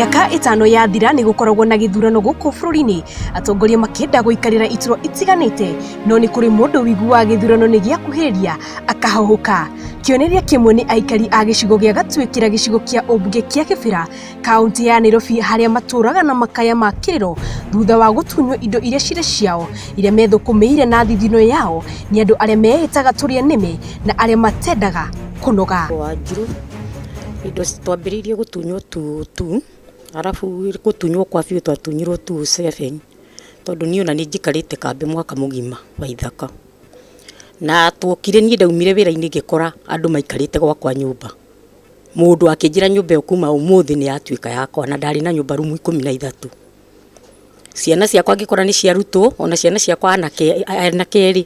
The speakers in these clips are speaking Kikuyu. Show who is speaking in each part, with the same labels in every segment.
Speaker 1: Mĩaka ĩtano yathira nĩ gũkoragwo na gĩthurano gũkũ bũrũri-inĩ, atongoria makĩenda gũikarĩra iturwa itiganĩte, no nĩ kũrĩ mũndũ ũiguaga gĩthurano nĩ gĩakuhĩrĩria akahũhũka. Kĩonereria kĩmwe nĩ aikari a gĩcigo gĩa Gatuĩkĩra gĩcigo kĩa ũmbunge kĩa Kĩbĩra, kaũntĩ ya Nairobi harĩa matũraga na makaya ma kĩrĩro thutha wa gũtunywo indo iria cirĩ ciao iria methũkũmĩire na thithino yao nĩ andũ arĩa meĩtaga tũrĩa nĩme na arĩa matendaga kũnoga.
Speaker 2: Wanjiru indo twambĩrĩirie gũtunywo two two arabu gũtunywo kwa biũ twatunyirwo 2 7, tondũ niĩ ona nĩ njikarĩte kambĩ mwaka mũgima wa ithaka. Na tuokire, niĩ ndaumire wĩra-inĩ ngĩkora andũ maikarĩte gwakwa nyũmba. Mũndũ akĩnjĩra nyũmba ĩyo kuma ũmũthĩ nĩ yatuĩka yakwa, na ndarĩ na nyũmba rumu 13. Ciana ciakwa ngĩkora nĩ ciarutwo, ona ciana ciakwa anake erĩ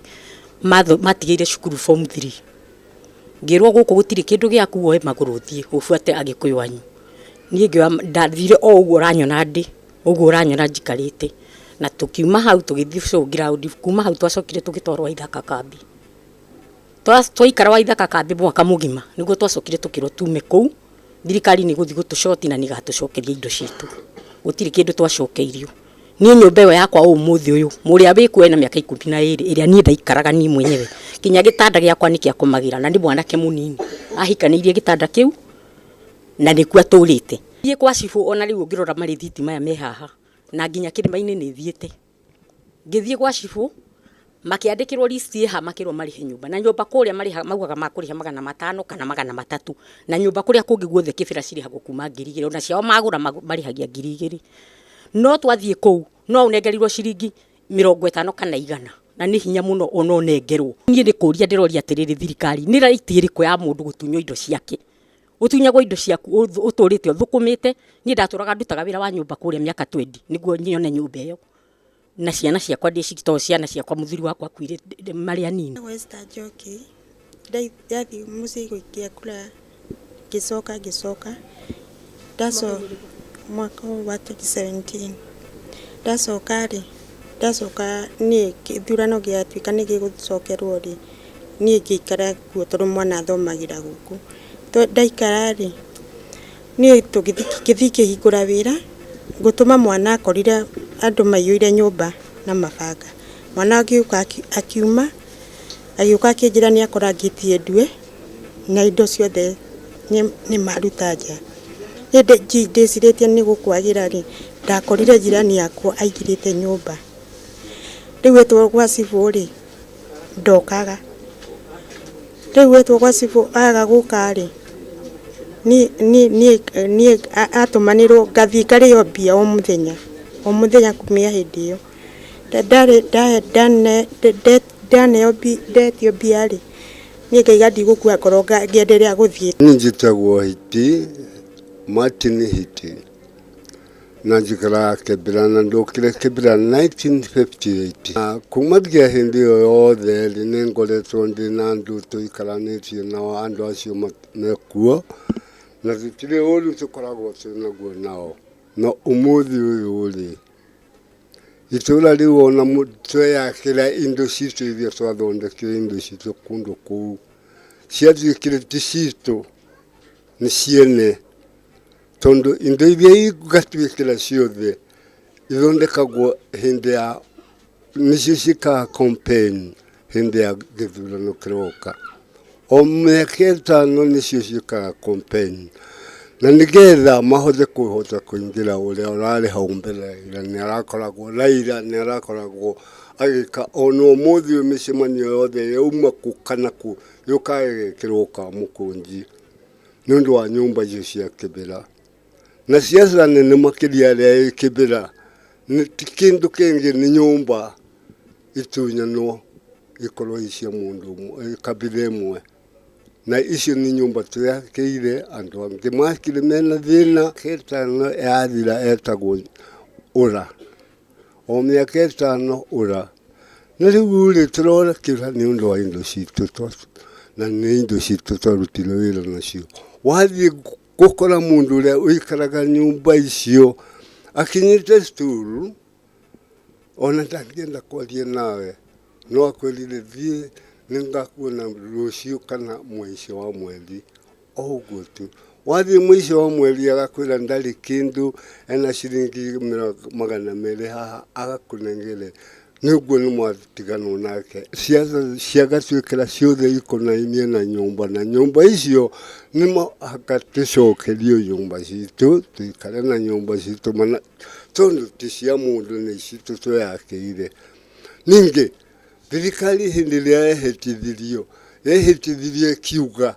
Speaker 2: matigĩire cukuru form 3. Ngĩrwo gũkũ gũtirĩ kĩndũ gĩaku, woe magũrũ ũthiĩ ũbuate Agĩkũyũ anyu. Niĩ ngĩoya ndathire o ũguo ũranyona ndĩ, ũguo ũranyona njikarĩte. Na tũkiuma hau tũgĩthiĩ showground, kuma hau twacokire tũgĩtwarwo Waithaka kambi. Twaikara Waithaka kambi mwaka mũgima nĩguo twacokire tũkĩrwo tume kũu, thirikari nĩ ĩgũthiĩ gũtũcoti na nĩ ĩgatũcokeria indo citũ. Gũtirĩ kĩndũ twacokeirio. Niĩ nyũmba ĩyo yakwa ũmũthĩ ũyũ, mũrĩa wĩkuo ena mĩaka 12 ĩrĩa niĩ ndaikaraga niĩ mwenyewe, nginya gĩtanda gĩakwa nĩ kĩakomagĩra na nĩ mwanake mũnini. Ahikanĩirie gĩtanda kĩu na nĩkuo atũrĩte. Thiĩ kwa cibũ ona rĩu ũngĩrora marĩthiti maya me haha na nginya kĩrĩma-inĩ nĩ thiĩte. Ngĩthiĩ gwa cibũ makĩandĩkĩrwo list ĩ haha makĩrwo marĩhe nyũmba, na nyũmba kũrĩa marĩhaga maugaga makũrĩha 500 kana 300, na nyũmba kũrĩa kũngĩ guothe Kĩbĩra cirĩhagwo kuma 2000, ona ciao magũra marĩhagia 2000. No twathiĩ kũu no ũnengerirwo ciringi 50 kana 100, na nĩ hinya mũno ona ũnengerwo. Niĩ nĩ kũria ndĩroria atĩrĩrĩ, thirikari nĩ right ĩrĩkũ ya mũndũ gũtunywo indo ciake? Ũtunyagwo indo ciaku ũtũrĩte ũthũkũmĩte. Niĩ ndatũraga ndutaga wĩra wa nyũmba kũrĩa mĩaka 20 nĩguo nyone nyũmba ĩyo na ciana ciakwa ndĩ tondũ ciana ciakwa mũthuri wakwa akuire marĩ anini.
Speaker 3: Esther Njoki, ndathiĩ mũciĩ gũikia kura, ngĩcoka ngĩcoka mwaka ũyũ wa 2017. Ndacoka rĩ, ndacoka niĩ gĩthurano gĩatuĩka nĩ gĩgũcokerwo rĩ, niĩ ngĩikara kuo tondũ mwana athomagĩra gũkũ. Ndaikara rĩ, niĩ ngĩthiĩ ngĩhingũra wĩra, ngũtũma mwana akorire andũ maiyũire nyũmba na mabanga. Mwana agĩũka akiuma, agĩũka akĩnjĩra nĩ akora ngĩti ndue na indo ciothe nĩ maruta nja. Niĩ ndĩcirĩtie nĩ gũkwagĩra rĩ, ndakorire jirani yakwa aingĩrĩte nyũmba. Rĩu etwo gwa cibũ rĩ, ndokaga. Rĩu etwo gwa cibũ aga gũka rĩ, niĩ atũmanĩrwo ngathiĩ ngarĩo mbia o mũthenya, o mũthenya kumia hĩndĩ ĩyo. Ndaneo ndetio mbia rĩ, niĩ ngaiga ndigũkua ngoro ngĩenderea gũthiĩ.
Speaker 4: Niĩ njĩtagwo Hiti, Martin Hiti, na njikaraga Kĩbĩra na ndokire Kĩbĩra 1958. Kumagia hĩndĩ ĩyo yothe rĩ, nĩ ngoretwo ndĩ na andũ tũikaranĩtie nao, andũ acio mekuo na tũtirĩ ũru tũkoragwo twĩ naguo nao. No ũmũthĩ ũyũ rĩ, itũra rĩu ona tweyakĩra indo citũ iria twathondekire indo citũ kũndũ kũu ciatuĩkire ti citũ, nĩ ciene, tondũ indo iria igatuĩkĩra ciothe ithondekagwo hĩndĩ ya nĩcio ciĩkaga campaign hĩndĩ ya gĩthurano kĩroka. O mĩaka 5 nĩcio ciĩkaga campaign na nĩgetha mahote kũhota kũingĩra. Ũrĩa ũrarĩ hau mbere Raila nĩ arakoragwo, Raila nĩ arakoragwo agĩka ona ũmũthĩ ũyũ mĩcemanio yothe yauma kũ kana kũ yũkaga ĩgekĩrwo Kamũkũnji nĩ ũndũ wa nyũmba icio cia Kĩbĩra. Na ciaca nene makĩria ĩrĩa ĩ Kĩbĩra ti kĩndũ kĩngĩ, nĩ nyũmba itunyanwo ikorwo i cia mũndũ ũmwe, kabira ĩmwe. Na icio nĩ nyũmba tweyakĩire, andũ angĩ makire mena thĩna. Mĩaka 5 yathira etagwo ũra, o mĩaka 5 ũra. Na rĩu rĩ, tũrokĩra nĩ ũndũ wa indo citũ, na nĩ indo citũ twarutire wĩra nacio. Wathiĩ gũkora mũndũ ũrĩa ũikaraga nyũmba icio akinyĩte stool, ona ndangĩenda kwaria nawe, no akwĩrire thiĩ nĩngakuona rũciũ kana mũico wa mweri, o ũguo tu. Wathiĩ mũico wa mweri agakwĩra ndarĩ kĩndũ, ena ciringi 200 haha agakũnengere. Nĩ ũguo nĩ mwatiganwo nake. Ciaca ciagatuĩkĩra ciothe ikonainie na nyũmba, na nyũmba icio nĩ mũhaka tũcokerio nyũmba citũ, tũikare na nyũmba citũ mana tondũ ti cia mũndũ, nĩ citũ tweyakĩire. Ningĩ thirikari hĩndĩ ĩrĩa yehĩtithirio, yehĩtithirie ĩkiuga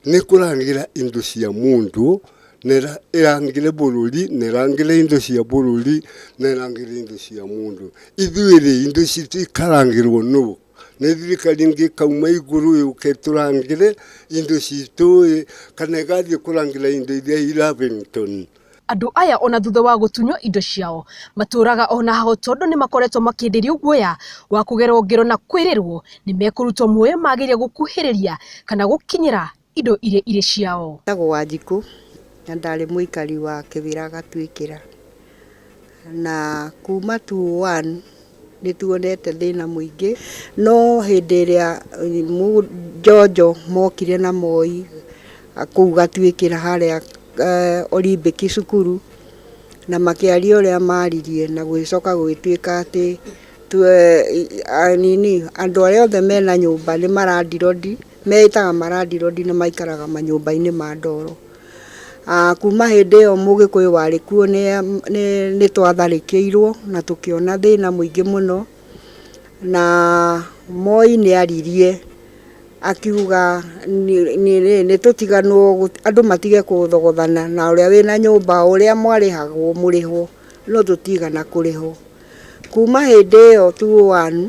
Speaker 4: nĩ kũrangĩra indo cia mũndũ, na ĩrangĩre bũrũri, na ĩrangĩre indo cia bũrũri, na ĩrangĩre indo cia mũndũ. Ithuĩ rĩ, indo citũ ikarangĩrwo nũ? Nĩ thirikari ĩngĩ ĩkauma igũrũ yũke ĩtũrangĩre indo citũ ĩ, kana ĩgathiĩ kũrangĩra indo iria i Lavington?
Speaker 1: Andũ aya ona thutha wa gũtunywo indo ciao matũraga ona haho tondũ nĩ makoretwo makĩenderio guoya wa kũgerwo ngero na kwĩrĩrwo nĩ mekũrutwo muoyo magĩrĩire gũkuhĩrĩria kana gũkinyĩra indo iria irĩ ciao.
Speaker 5: Njĩtagwo Wanjikũ na ndarĩ mũikari wa Kĩbĩra Gatuĩkĩra. Na kuma 2001 nĩ tuonete thĩna mũingĩ, no hĩndĩ ĩrĩa Njonjo mokire na Moi kũu Gatuĩkĩra harĩa Olympic cukuru, na makĩaria ũrĩa maririe na gũgĩcoka gũgĩtuĩka atĩ nini andũ arĩa othe mena nyũmba nĩ marandirondi, meĩtaga marandirondi na maikaraga manyũmba-inĩ ma ndoro. Kuma hĩndĩ ĩyo mũgĩkũyũ warĩ kuo nĩ twatharĩkĩirwo na tũkĩona thĩna mũingĩ mũno, na Moi nĩ aririe akiuga nĩ tũtiganwo, andũ matige gũthogothana na ũrĩa wĩna nyũmba, ũrĩa mwarĩhagwo mũrĩhwo, no tũtigana kũrĩhwo. Kuma hĩndĩ ĩyo 2001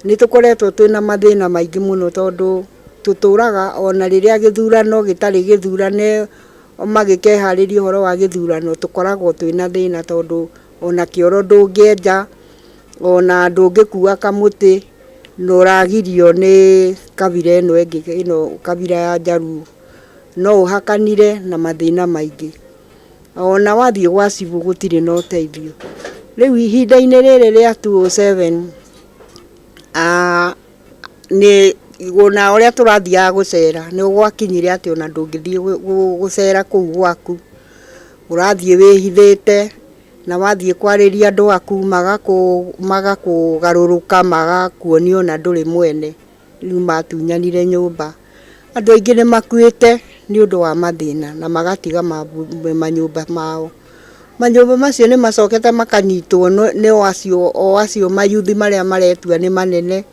Speaker 5: nĩ tũkoretwo twĩna mathĩna maingĩ mũno, tondũ tũtũraga ona rĩrĩa gĩthurano gĩtarĩ gĩthurane, magĩkeharĩria ũhoro wa gĩthurano, tũkoragwo twĩna thĩna, tondũ ona kĩoro ndũngĩenja, ona ndũngĩkua kamũtĩ, na ũragirio nĩ kabira ĩno ĩngĩ, ĩno kabira ya Njaruo. No ũhakanire na mathĩna maingĩ. Ona wathiĩ gwa cibũ gũtirĩ na ũteithio. Rĩu ihinda-inĩ rĩrĩ rĩa 2007, nĩ ona ũrĩa tũrathiaga gũcera nĩ gwakinyire atĩ ona ndũngĩthiĩ gũcera kũu gwaku, ũrathiĩ wĩhithĩte, na wathiĩ kwarĩria andũ aku magakũgarũrũka, magakuonia ona ndũrĩ mwene. Rĩu matunyanire nyũmba. Andũ aingĩ nĩ makuĩte nĩ ũndũ wa mathĩna na magatiga manyũmba mao. Manyũmba macio nĩ macokete makanyitwo nĩ o acio mayuthi marĩa maretua nĩ manene,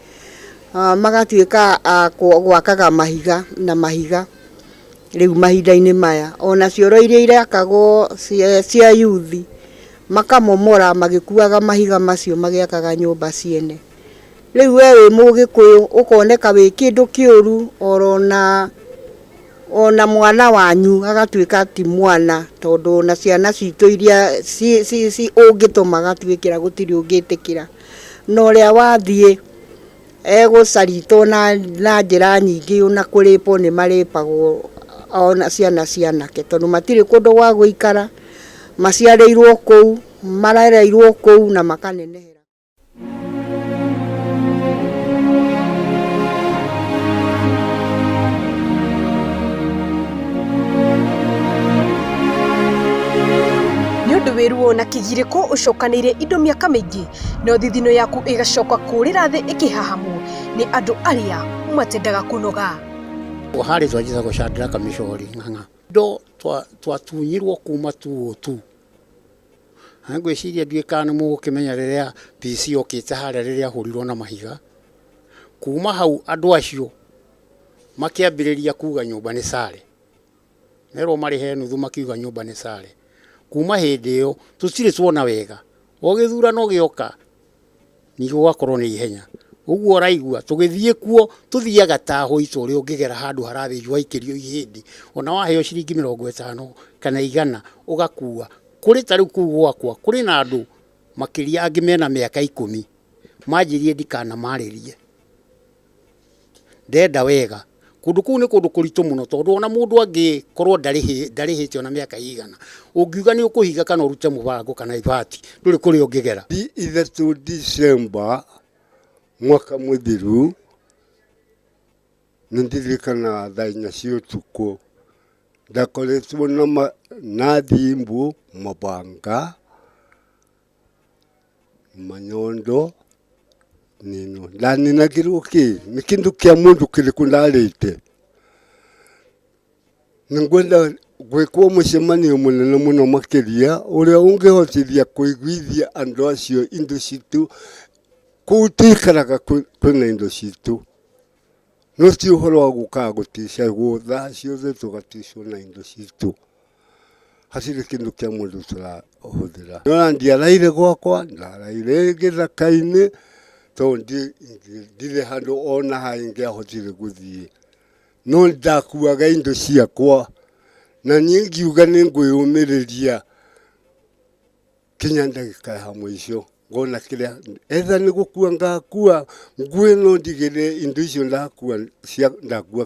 Speaker 5: magatuĩka a gwakaga mahiga na mahiga rĩu mahinda-inĩ maya. Ona cioro iria irakagwo cia yuthi makamomora magĩkuaga mahiga macio magĩakaga nyũmba ciene. Rĩu we wĩ mũgĩkũyũ ũkoneka wĩ kĩndũ kĩũru, ona mwana wanyu agatuĩka ti mwana, tondũ ona ciana citũ iria ũngĩtũma gatuĩkĩra gũtirĩ ũngĩtĩkĩra. Na ũrĩa wathiĩ egũcaritwo na njĩra nyingĩ, ona kũrĩpwo nĩ marĩpagwo ona ciana cia anake, tondũ matirĩ kũndũ gwa gũikara, maciarĩirwo kũu, marereirwo kũu na makanenehera.
Speaker 1: Nĩ ũndũ wĩ ruo na kĩgirĩko ũcokanĩire indo mĩaka mĩingĩ, no thithino yaku ĩgacoka kũrĩra thĩ ĩkĩhahamwo nĩ andũ arĩa matendaga kũnoga.
Speaker 6: Harĩ twanjĩtagwo Shadrack Mĩcori Ng'ang'a. Indo twatunyirwo kuma 202. Na ngwĩciria ndiũĩ kana nĩ mũgũkĩmenya rĩrĩa PC okĩte harĩa rĩrĩa ahũrirwo na mahiga. Kuma hau andũ acio makĩambĩrĩria kuga nyũmba nĩ sare. Merwo marĩhe nuthu makiuga nyũmba nĩ sare. Kuma hĩndĩ ĩyo tũtirĩ tuona wega. O gĩthurano gĩoka ningĩ gũgakorwo nĩ ihenya. Ũguo ũraigua tũgĩthiĩ kuo tũthiaga ta hũitũ ũrĩa ũngĩgera handũ harathĩnjwo haikĩrio ihĩndĩ, ona waheo ciringi 50 kana 100 ũgakua. Kũrĩ ta rĩu kũu gwakwa kũrĩ na andũ makĩria angĩ mena mĩaka 10 manjĩrire ndikanamarĩrie. Ndenda wega. Kũndũ kũu nĩ kũndũ kũritũ mũno tondũ ona mũndũ angĩkorwo ndarĩhĩte ona mĩaka ĩigana, ũngiuga nĩ ũkũhinga kana ũrute mũbango kana ibati, ndũrĩ kũrĩa ũngĩgera.
Speaker 4: 3 December mwaka mũthiru nĩ ndirikanaga thaa 4 cia ũtukũ. Ndakoretwo na na thimbu, mabanga, manyondo, nino. Ndaninagirwo ki? Ni kindu kia mundu kiriku ndarite. Nĩngwenda gwĩkwo mũcemanio mũnene mũno makĩria ũrĩa ũngĩhotithia kũiguithia andũ acio indo citũ kũu tũikaraga kwĩna indo citũ. No ti ũhoro wa gũkaga gũticagwo thaa ciothe tũgaticwo na indo citũ. Hatirĩ kĩndũ kĩa mũndũ tũrahũthĩra. Ona ndiaraire gwakwa, ndaraire gĩthaka-inĩ tondũ ndirĩ handũ ona ha ingĩahotire gũthiĩ. No ndakuaga indo ciakwa na niĩ ngiuga nĩ ngwĩyũmĩrĩria kinya ndagĩka ya mũico ngona kĩrĩa etha nĩ gũkua ngakua ngue no ndigĩrĩre indo icio ndakua cia ndakua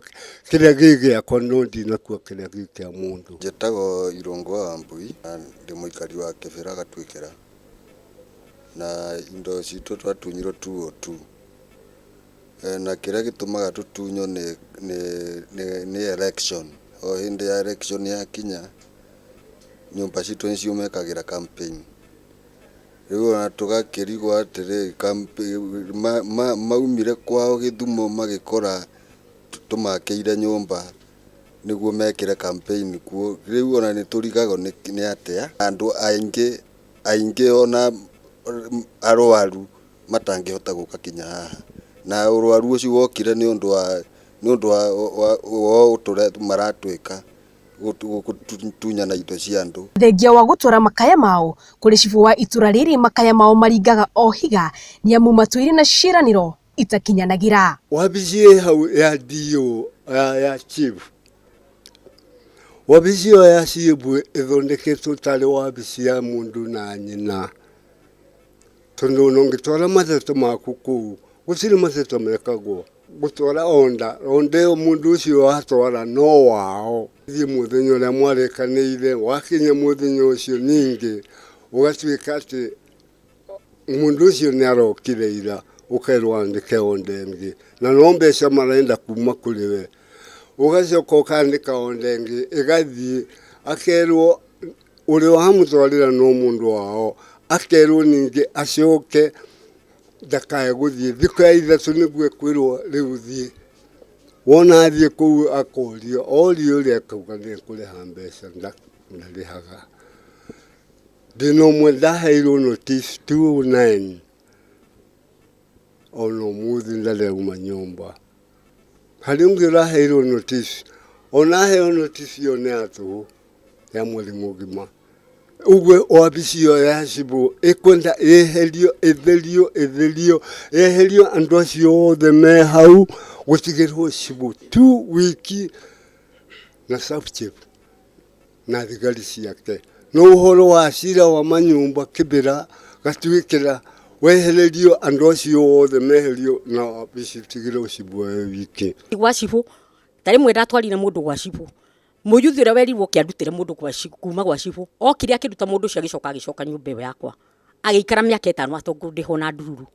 Speaker 4: kĩrĩa gĩ gĩakwa no ndinakua kĩrĩa gĩ kĩa mũndũ.
Speaker 7: Njĩtagwo Irũngũ wa Wambui na ndĩ mũikari wa Kĩbĩra Gatuĩkĩra, na indo citũ twatunyirwo 202, na kĩrĩa gĩtũmaga tũtunywo nĩ election. O hĩndĩ ya election yakinya, nyũmba citũ nĩcio mekagĩra campaign. Rĩu ona tũgakĩrigwo atĩrĩ, maumire kwao Gĩthumo magĩkora tũmakĩire nyũmba nĩguo mekĩre campaign kuo. Rĩu ona nĩ tũrigagwo nĩ atĩa andũ aingĩ aingĩ ona arwaru matangĩhota gũka kinya haha. Na ũrwaru ũcio wokire nĩ ũndũ wa nĩ ũndũ wa ũrĩa maratwĩka gũtunyana indo cia andũ.
Speaker 1: Thengia wa gũtwara makaya mao kũrĩ cibũ wa itũra rĩrĩ, makaya mao maringaga o higa nĩamu matũire na ciĩranĩro itakinyanagĩra.
Speaker 4: Wabici ĩ hau ya DO ya chief. Wabici ĩyo ya chief ĩthondeketwo tarĩ wabici ya mũndũ na nyina. Tondũ ona ũngĩtwara mateta maku kũu, gũtirĩ mateta mekagwo. Gũtwara onda, onda ĩyo mũndũ ũcio watwara no wao. Thiĩ mũthenya ũrĩa mwarĩkanĩire, wakinya mũthenya ũcio ningĩ ũgatuĩka atĩ mũndũ ũcio nĩ arokire ira, ũkerwo andĩke onda ĩngĩ. Na no mbeca marenda kuma kũrĩ we. Ũgacoka ũkandĩka onda ĩngĩ, ĩgathiĩ, akerwo ũrĩa wamũtwarĩra no mũndũ wao, akerwo ningĩ acoke ndakae gũthiĩ. Thikũ ya ithatũ nĩguo ekwĩrwo rĩu thiĩ. Wona athiĩ kũu akorio, orio ũrĩa akauga nĩ ekũrĩha mbeca, ndarĩhaga. Ndĩna ũmwe ndaheirwo notice 2009 ona ũmũthĩ ndarĩ auma nyũmba. Harĩ ũngĩ ũraheirwo notice, ona aheo notice ĩyo nĩ ya tũhũ ya mweri mũgima. Ũguo wabici ĩyo ya cibũ ĩkwenda yeherio, ĩtherio, ĩtherio, yeherio andũ acio othe me hau, gũtigĩrwo cibũ tu wiki na sub chief na thigari ciake. No ũhoro wa cira wa manyũmba Kĩbĩra Gatuĩkĩra wehererio andũ acio othe meherio na wabici ĩtigĩrwo cibũ e wiki.
Speaker 2: Gwa cibũ, ta rĩmwe ndatwarire mũndũ gwa cibũ, mũyuthi ũrĩa werirwo oke andutĩre mũndũ kuma gwa cibũ, okire akĩruta mũndũ ũcio agĩcoka agĩcoka nyũmba ĩyo yakwa. Agĩikara mĩaka ĩtano atekũndĩha ona ndururu.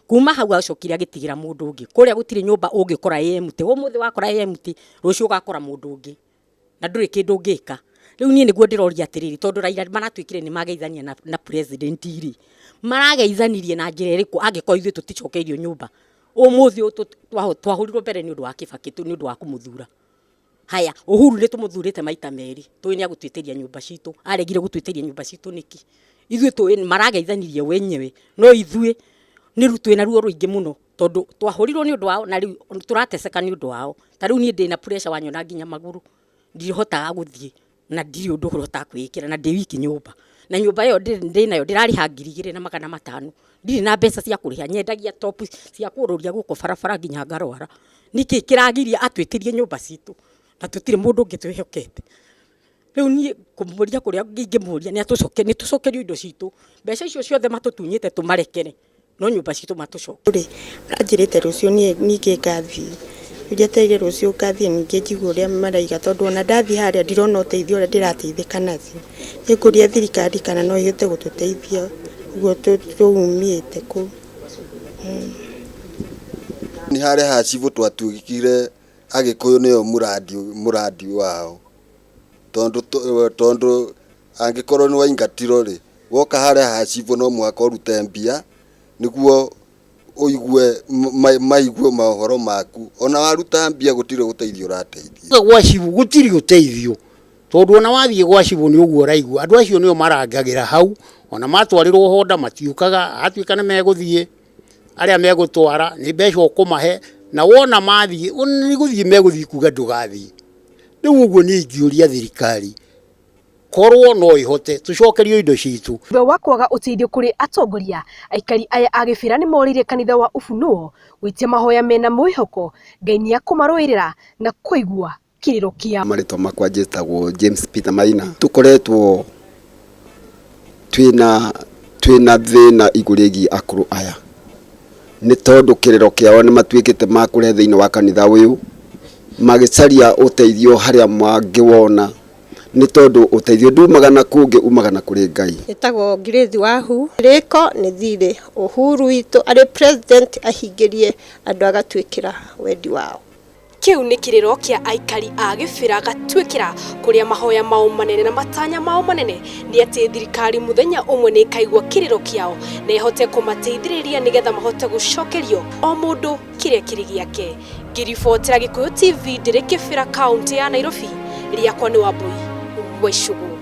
Speaker 2: Kuma hau acokire agĩtigĩra mũndũ ũngĩ. Kũrĩa gũtirĩ nyũmba ũngĩkora ĩ empty. Ũmũthĩ wakora ĩ empty, rũciũ ũgakora mũndũ ũngĩ. Na ndũrĩ kĩndũ ũngĩka. Rĩu niĩ nĩguo ndĩroria atĩrĩrĩ, tondũ Raila maratuĩkire nĩ mageithania na president rĩ, marageithanirie na njĩra ĩrĩkũ angĩkorwo ithuĩ tũticokeirio nyũmba? Ũmũthĩ ũyũ twahũrirwo mbere nĩ ũndũ wa Kibaki, nĩ ũndũ wa kũmũthura. Haya, Uhuru nĩ tũmũthurĩte maita merĩ, tũĩ nĩ agũtwĩtĩria nyũmba citũ. Aregire gũtwĩtĩria nyũmba citũ nĩkĩ? Ithuĩ tũĩ marageithanirie o enyewe, no ithuĩ nĩ twĩna ruo rũingĩ mũno tondũ twahũrirwo nĩ ũndũ wao na rĩu tũrateseka nĩ ũndũ wao. Ta rĩu niĩ ndĩna pressure wanyona nginya magũrũ, ndihotaga gũthiĩ na ndirĩ ũndũ hotaga kwĩĩkĩra na ndĩ wiki nyũmba. Na nyũmba ĩyo ndĩnayo ndĩrarĩha 2500, ndirĩ na mbeca cia kũrĩha, nyendagia top cia kũũrũria gũkũ barabara nginya ngarwara. Nĩkĩ kĩragiria atwĩtĩrie nyũmba citũ na tũtirĩ mũndũ ũngĩ twĩhokete? Rĩu niĩ kũmũria kũrĩa ingĩmũria nĩ tũcokerio indo citũ, mbeca icio ciothe matũtunyĩte tũmarekere, no nyũmba citũ matũcokerie.
Speaker 3: Anjĩrĩte rũciũ niĩ ningĩ ngathiĩ. Rĩu njetereire rũciũ ngathiĩ ningĩ njigue ũrĩa maraiga tondũ ona ndathiĩ harĩa ndirona ũteithio ũrĩa ndĩrateithĩka naguo. Nĩ ngũria thirikari kana no ĩhote gũtũteithia ũguo tũumĩte kũu.
Speaker 7: Nĩ harĩa ha cibũ twatuĩkire Agĩkũyũ nĩo mũrandi wao. Tondu tondu angikorwo ni waingatirwo ri, woka haria ha cibũ no mũhaka ũrute mbia nĩguo ũigue maigue maũhoro maku. Ona waruta mbia gũtirĩ ũteithio ũrateithio.
Speaker 6: Gwa cibũ gũtirĩ ũteithio, tondũ ona wathiĩ gwa cibũ nĩ ũguo ũraigua andũ acio nĩo marangagĩra hau. Ona matwarĩrwo honda matiũkaga, atuĩka nĩ megũthiĩ, arĩa megũtwara nĩ mbeca ũkũmahe, na wona mathiĩ nĩ gũthiĩ megũthiĩ kuga ndũgathiĩ. Rĩu ũguo niĩ ingĩũria thirikari korwo no ĩhote tũcokerio indo citũ.
Speaker 1: Thutha wa kwaga ũteithio kũrĩ atongoria, aikari aya a Gĩbĩra nĩ morĩire kanitha wa Ufunuo gwĩtia mahoya mena mwĩhoko Ngai nĩ akũmarũĩrĩra na kũigua kĩrĩro kĩao.
Speaker 8: Marĩtwa makwa njĩtagwo James Peter Maina. Tũkoretwo twĩna thĩna igũrũ rĩgiĩ akũrũ aya, nĩ tondũ kĩrĩro kĩao nĩ matuĩkĩte ma kũrehe thĩinĩ wa kanitha ũyũ, magĩcaria ũteithio harĩa mangĩwona, nĩ tondũ ũteithio ndumaga na kũngĩ, umaga na kũrĩ Ngai.
Speaker 9: Ĩtagwo Grace Wahu. Rĩko nĩ thirĩ Uhuru witũ arĩ president ahingĩrie andũ agatuĩkĩra wendi wao.
Speaker 1: Kĩu nĩ kĩrĩro kĩa aikari a Gĩbĩra Gatuĩkĩra, kũrĩa mahoya mao manene na matanya mao manene nĩ atĩ thirikari mũthenya ũmwe nĩ ĩkaigua kĩrĩro kĩao na ĩhote kũmateithĩrĩria nĩgetha mahote gũcokerio o mũndũ kĩrĩa kĩrĩ gĩake. Ngĩribotera Gĩkũyũ TV ndĩrĩ Kĩbĩra, kaũntĩ ya Nairobi, rĩakwa nĩ Wambui wa Icũgũ.